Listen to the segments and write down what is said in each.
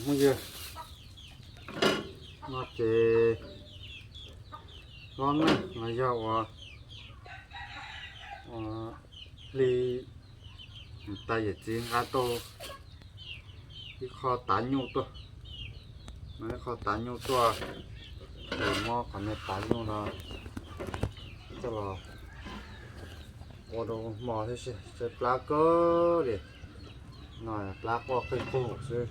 Phooj ywg, no ces hlob Neej los yog ua, ua hli, niam tais yawm txiv nqa tau ib qho tav nyuj tuaj, no ib qho tav nyuj tuaj, ces muab qhov me tav nyuj no coj los ua rau hmo thiab, tshaib plab kawg li. No plab quaj qeej qug xwb,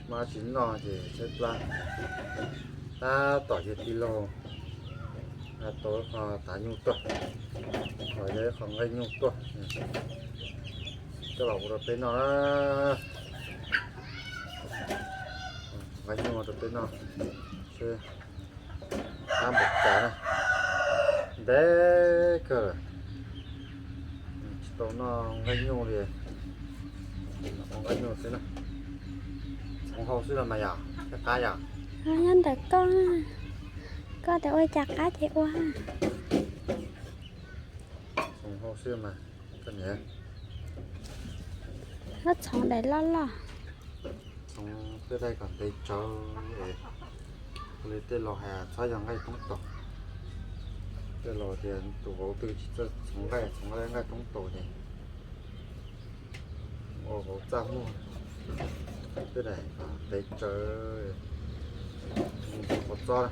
mas tsis noj ces tshaib plab. Tab tom yog tij laug nqa tau ib qho tav nyuj tuaj, los yog ib qho nqaij nyuj tuaj, coj los ua rau peb noj na. Nqaij nyuj rau peb noj, seb qab npaum cas na. Ntev kawg, tsis tau noj nqaij nyuj li. Ua nqaij nyuj xwb na. Txhoov hau xwb los mas yom, thiaj qab yom. Nyob ntawm koj, koj tias ua cas qab ces ua. Txhoov hau xwb mas, koj niam. Lub txhoov daim loj loj. Txhoov tej daim kom ntev tsawv es, ua li tej laus hais txhob yog nqaij toob taus. Tej laus tias tus vauv twg tsis txawj txhoov nqaij, txhoov nqaij toob taus ces ua vauv txaj muag. Tej daim ntev tsawv, mus ntsis quav txob na.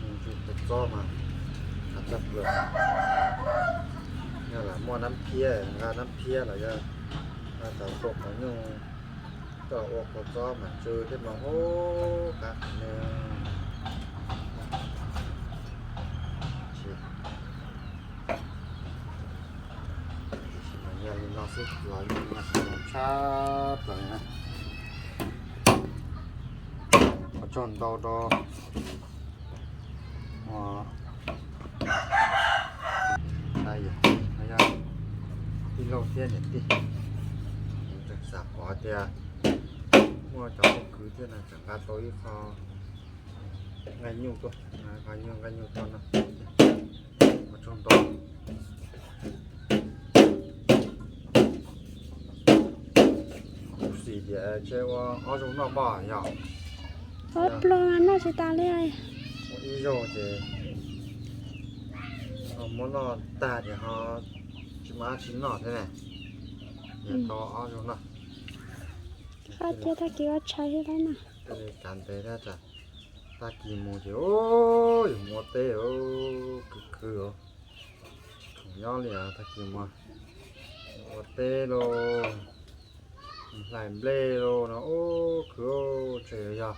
Mus ntsis quav txob mas qab tshaj plaws. Yog lam muaj nab phiab, nqa nab phiab los yog nqa cov tuam qhov nyuj coj ua quav txob mas tsw thiab mas hub qab qhov nyuj. Tiam sis mas yog li no xwb los yeej nyuaj siab tshaj plaws na. Ua tsaug ntau rau niam tais yawm txiv, yog tij laug thiab niam tij, tseem xav pom tias muaj cov pob kws thiab no tseem nqa tau ib qho nqaij nyuj tuaj, nqa ib qho nyuj nqaij nyuj tuaj no. Ua tsaug ntau. Kuv xav tias tseg ua ob zaug noj pob yog. Ob pluag noj tsis tas li. Ua ib zaug ces muab noj tag ces ho tsis muaj dab tsi noj thiab ne. Ces tau ob zaug noj. Qab tias tag kis ua tshais li lawm na. Thiaj li kav ntev thiab, tag kis mus ces yus mus ua teb khwv khwv os. Tsis khoom nyob li os, tag kis mus ua teb lauj, hlais nplej lauj no ub khwv, ntshe yuav yog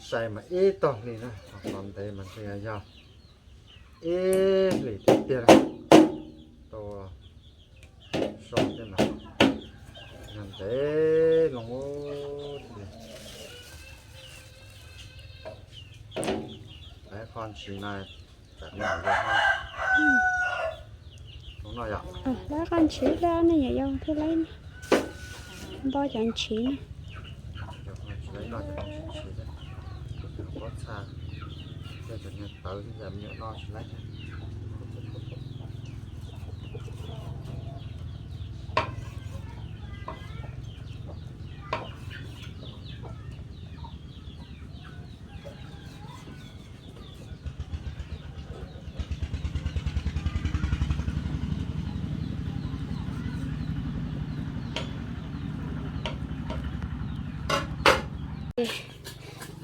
sai mas ib tog hli na, ho qhov ntev mas ntshe yuav yog ib hlis tiag tiag na. Tau so thiab mas yog ntev loo thiaj li. Lawv qhov ntshiv no, tsam no yog no yom. Lawv qhov ntshiv lawm nej yom, yog thiaj li npau cov ntshiv na. Tsis laib noj cov ntshiv thiab, pob txha thiab cov niag tawv xwb, yam me nyuam no tsis laib thiab.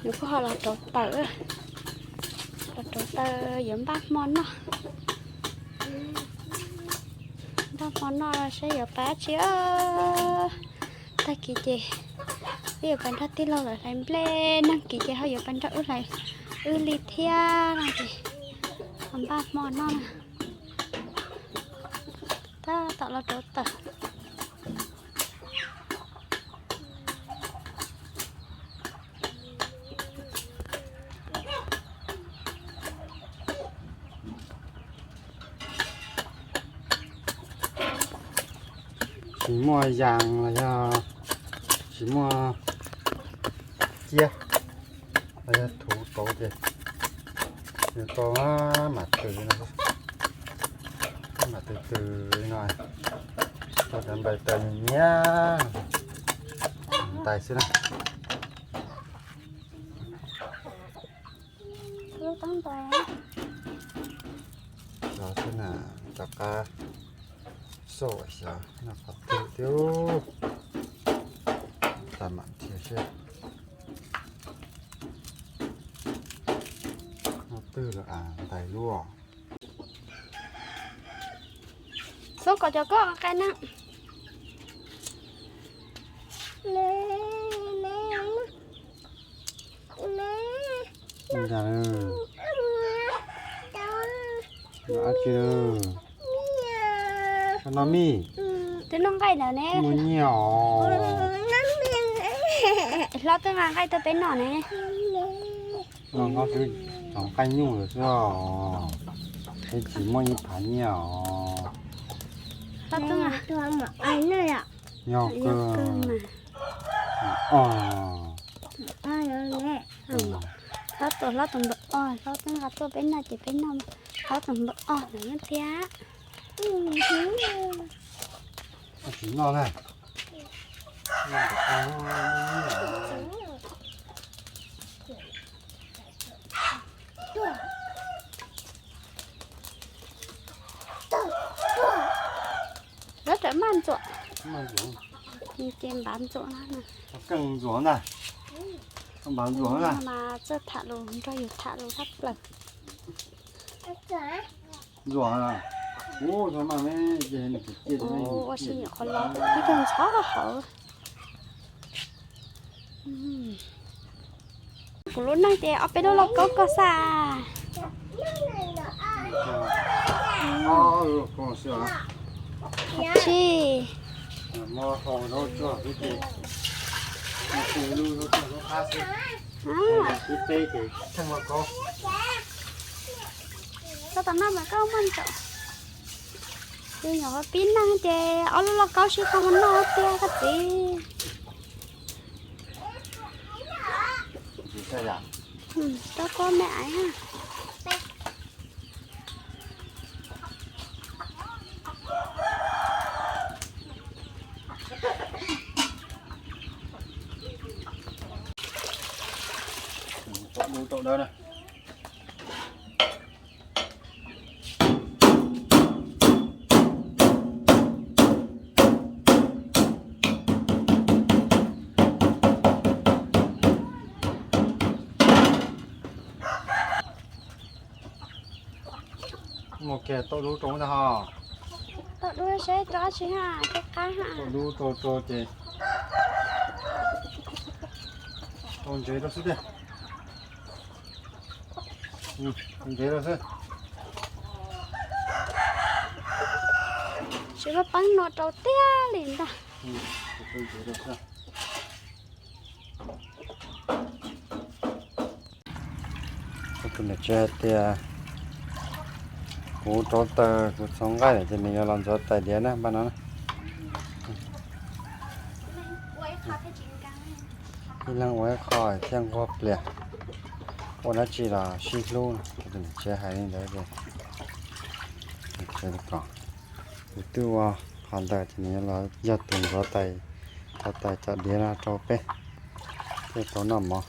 Nws kuj ho los rauv taws, los rauv taws yuav npaj hmo noj. Npaj hmo noj saib yuav pab tsi. Tag kis ces wb yuav pab nrog tij laug lawv hlais nplej, nag kis ces ho yuav pab nrog wb hlais wb li thiab no ces ho npaj hmo noj na. Tab tom los rauv taws. Tsis muaj yas los yog tsis muaj ciab los yog thuv kauv ces yus tau mam tws no, mam tws tws li no. Cov npais taws nyiam nyiam ntais xwb na. Los xwb na, rov qab xauj xyov noj qhov twg thiab. Tas mam dhia seb noj twg los ntais luaj. Xub kom cov koj qai na. Ua cas lawm? Noj dab tsi lawm? Koj noj mij? Twb noj nqaij ntawd ne. Muaj nyiaj os. Hlob twb nqa nqaij tuaj peb noj ne. Noj nqaij xwb, cov nqaij nyuj lawm xwb os. Peb tsis muaj ib phav nyiaj os. Hlob twb nqa. Yog kawg. Hlob tus, hlob tus npawg os, hlob twb nqa tuaj peb noj ces peb noj. Hlob tus npawg os ntawd thiab. Tsis noj na. Lawv tawm maj ntxuam. Ces npav ntxuam no. Keej ntxuam ntag. Npav ntxuam ntag. Mas txawj tham lus nrog yus tham lus tshaj plaws. Ntxuam. Ua si nyuam qhuav los tib tug ntxhov hauv. Kuv lub neej ces ob peb lub lauj kaub koj xwb. Tsis. Tau tom no mas koj muaj ntsaum. Ces nyuam qhuav pib neeg ces ob lub lauj kaub sib qho mus noj tiag koj txiv. Rau koj me aiv. Tau dub tau dawb na. Mus kiag tau dub rau ntag ho. Tau dub seb rov tsis ha, ces qab ha. Tau dub tau rau ces tau ntsev rau xwb tiag. Ntsev rau xwb. Tsis muaj peeb nua rau tiag li ntag. Tus niam tsev hais tias kuv rauv taws kuv txhoov nqaij lawm ces nws yuav los ntxuav tais diav na npaj no na. Ib leeg ua ib qho thiaj nquag plias, ua dab tsi los sib hlub no. Tus niam tsev hais li ntawd ces niam tsev li ko, kuv twb ua qhov ntawd ces nws yuav los yog tus ntxuav tais, ntxuav tais cov diav no rau peb thiaj tau noj mov.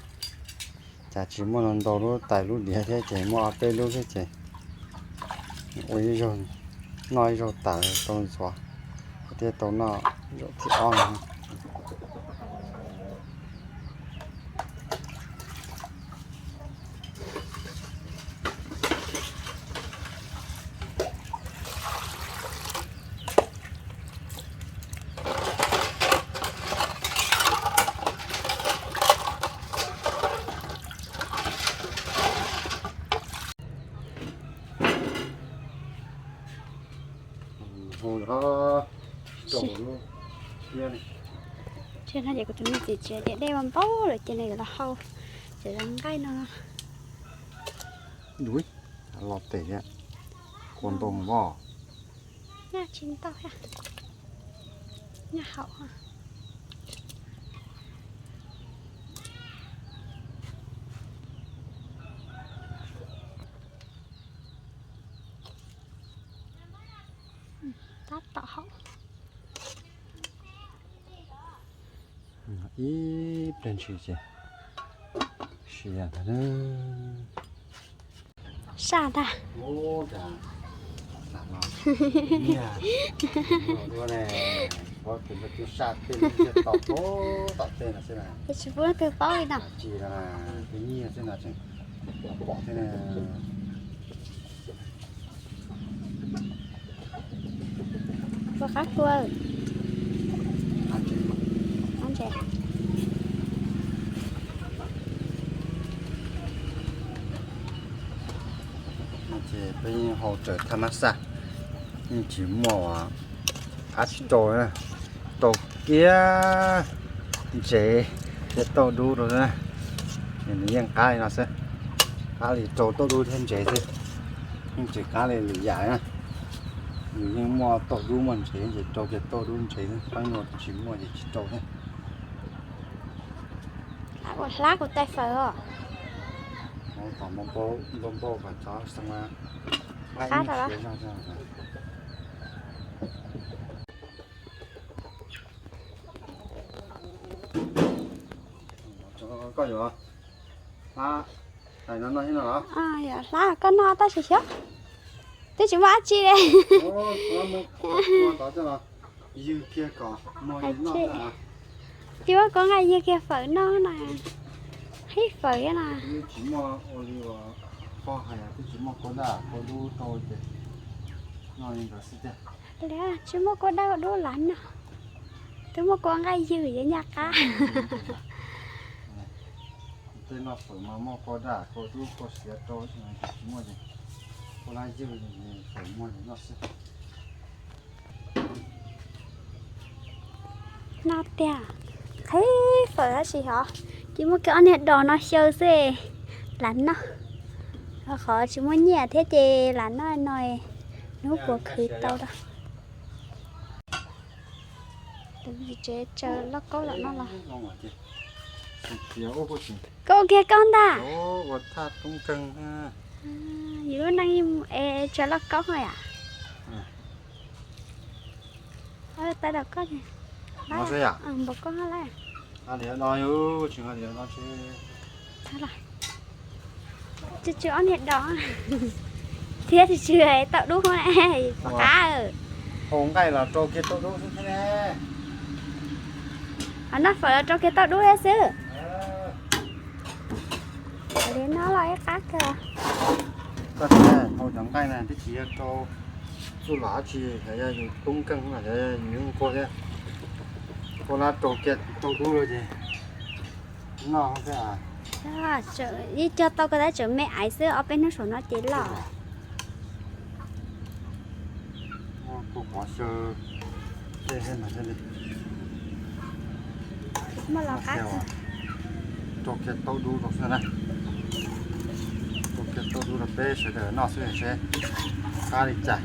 Cas tsis muaj ntau lub tais lub diav thiab ces muaj ob peb lub thiab ces ua ib zaug, noj ib zaug tas tau ntxuav thiab tau noj zaum thib ob no. Tsis no ces kuv tus me txiv tsev tias dej ua npaum lawm ces nws yuav los hau cov nqaij no. Dub, los tes thiab, kua ntoo voj. Nyaj tsis ntau, nyaj haum. Tab tom haum. Ib pliag ntshis ces siav ntag. Saj ntag. Tsis pub leej twg paub li no. Puas qab kua? Ces peb yeej hau raws thaj mab xaj, yeej tsis muaj ua qab tsis rau, rau kiag ntsev thiab tauj dub rau xwb. Nws yeej qab li no xwb, qab li rau tauj dub thiab ntsev xwb, yeej tsis qab li lwm yam na. Nws yeej muaj tauj dub muaj ntsev ces rau kiag tauj dub ntsev xwb, qab no tsis muaj ces tsis rau thiab. Ua hlab kuv tais fawm os. Tom npau npau kom cov xeev qab tau los. Koj yuav hlab tais no noj thiab no los? Hlab koj noj tab sis xyov, twb tsis muaj dab tsi li. Tib ua kua nqaij ywg kiag fawm noj na, hib fawm thiab na. Tsis muaj ua li uas koj hais, twb tsis muaj kua daj kua dub rau ces noj li ntawd xwb tiag. Tsis muaj kua daj kua dub lav noj, twb muaj kua nqaij ywg yuav nyaj qab. Tej noj fawm mas muaj kua daj kua dub kua siav rau, tsis muaj ces kua lab ywg fawm muag noj xwb. No tiag, qhib fawm tab sis hov, cia muab kiag ob niag dos no xyaw xwb, lam noj. Qhov tsis muaj nyiaj thiab ces lam noj no, hnub puas khwv tau rau. Tus tsev tsaws lauj kaub lawm no los. Koj ua kiag koj ntag. Yus lub neej es tsaws lauj kaub yam. Tais los koj, npaum koj lawm. Tsis tsw ob niag dos thiab, tsis tsw tauj dub qab. Hau nqaij los rau kiag tauj dub xwb thiab ne. Noj fawm los rau kiag tauj dub thiab xwb. Li no los ib qab kawg. Koj hau cov nqaij na twb tsis yog rau txuj lom dab tsi, yog yus tub nkeeg los yog yus nquag thiab. Koj lab rau kiag tauj dub lawm ces noj thiab. Ib co tau koj tab tseem me aiv xwb, ob peb hnub saum no ces loj. Rau kiag tauj dub rau xwb na. Rau kiag tauj dub rau peb sawv daws noj xwb seb qab li cas.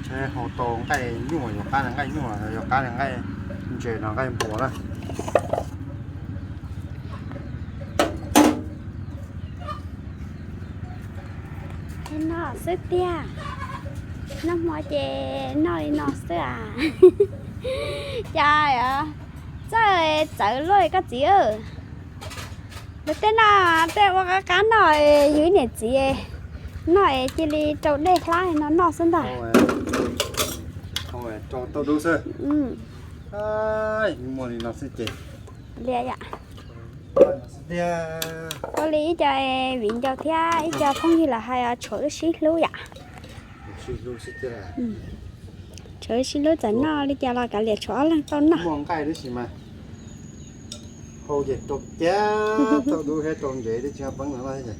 Seb hau tau nqaij nyuj yuav qab li nqaij nyuj, yuav qab li nqaij ntses los nqaij npua na. Noj xwb tiag. Noj hmo ces noj li no xwb as. Cas txawj txawv luaj koj txiv. Lawv tej noj tej ua qab qab noj, yus ib niam txiv noj es cia li rau dej hlab no noj xwb ntag. Rau tauj dub xwb. Muaj li no xwb ces. Ua li ib co viv ncaus thiab ib co phooj ywg lawv hais tshuav wb sib hlub yam. Tshuav wb sib hlub txawm noj li cas los kav liam tshuav ob leeg tau noj. Muaj nqaij tab sis mas hau ces rau kiag tauj dub thiab rau ntsev twb tsis muaj peeb no no thiab ces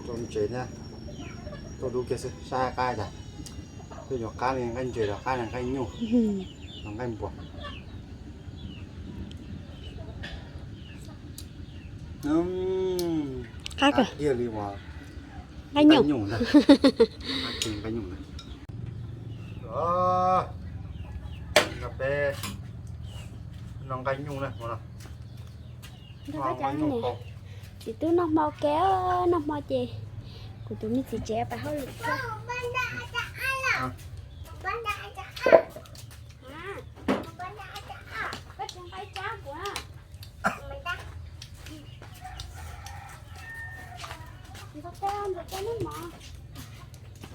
rau ntsev thiab tauj dub kiag xwb saib qab cas. Twb yuav qab li nqaij ntses los qab li nqaij nyuj los nqaij npua. Qab tiag li uas nqaij nyuj ntag. Qab tiag nqaij nyuj ntag. Peb noj nqaij nyuj na. Txiv tub noj hmo ke, noj hmo ces kuv tus me txiv tsev pais hauj lwm thiab.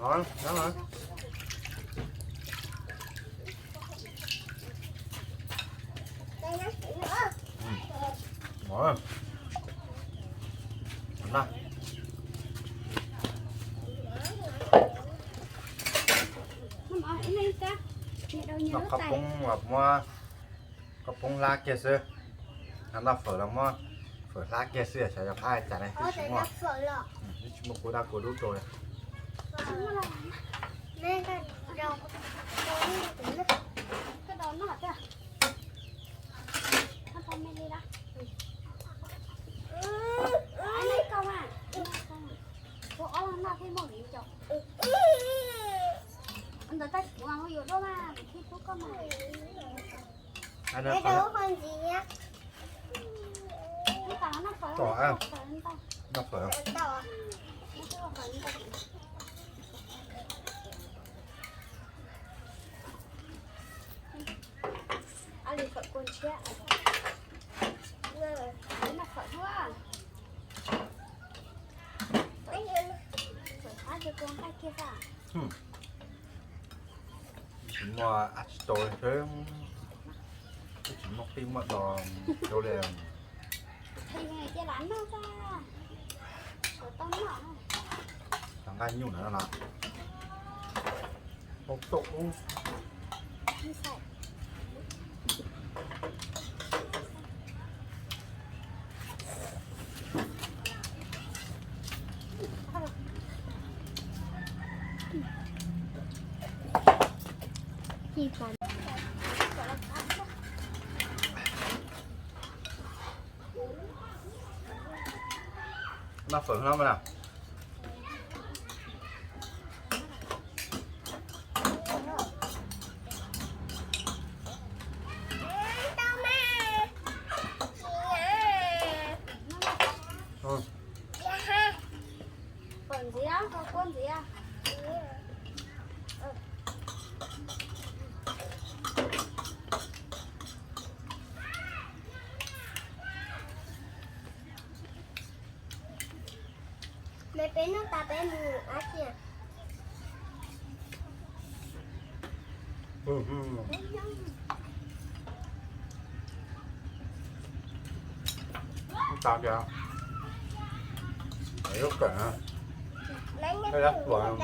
Noj qhov poob los muab qhov poob hlab kiag xwb. Noj fawm los muab fawm hlab kiag xwb, xyov yog phab cas ne, twb tsis muaj, twb tsis muaj kua daj kua dub rau li. Ntawd tag kuv mas yuav dua mas thiab tub koj mas. Noj fawm. Noj fawm dua. Fawm ab ces kua nqaij kiag xwb. Tsis muaj ab tsis tau li, twb tsis muaj qij muaj dos rau li. Cov nqaij nyuj ntawd no, tau tau ub. Noj fawm no mas na. Fawm ntxiv, kua ntxiv. Peb noj tas peb mus dab tsi? Tas tias, lub kawm, dab tuam,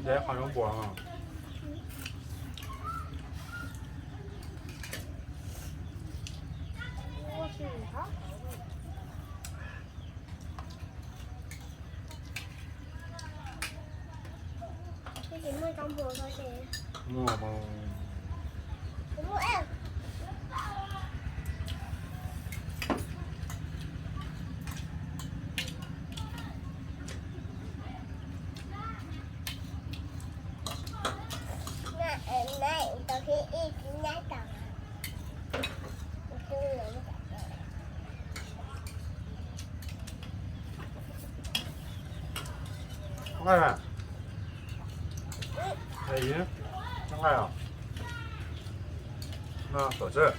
dab qhov zoo puas. Nqaij, nqaij os. Noj fawm xwb.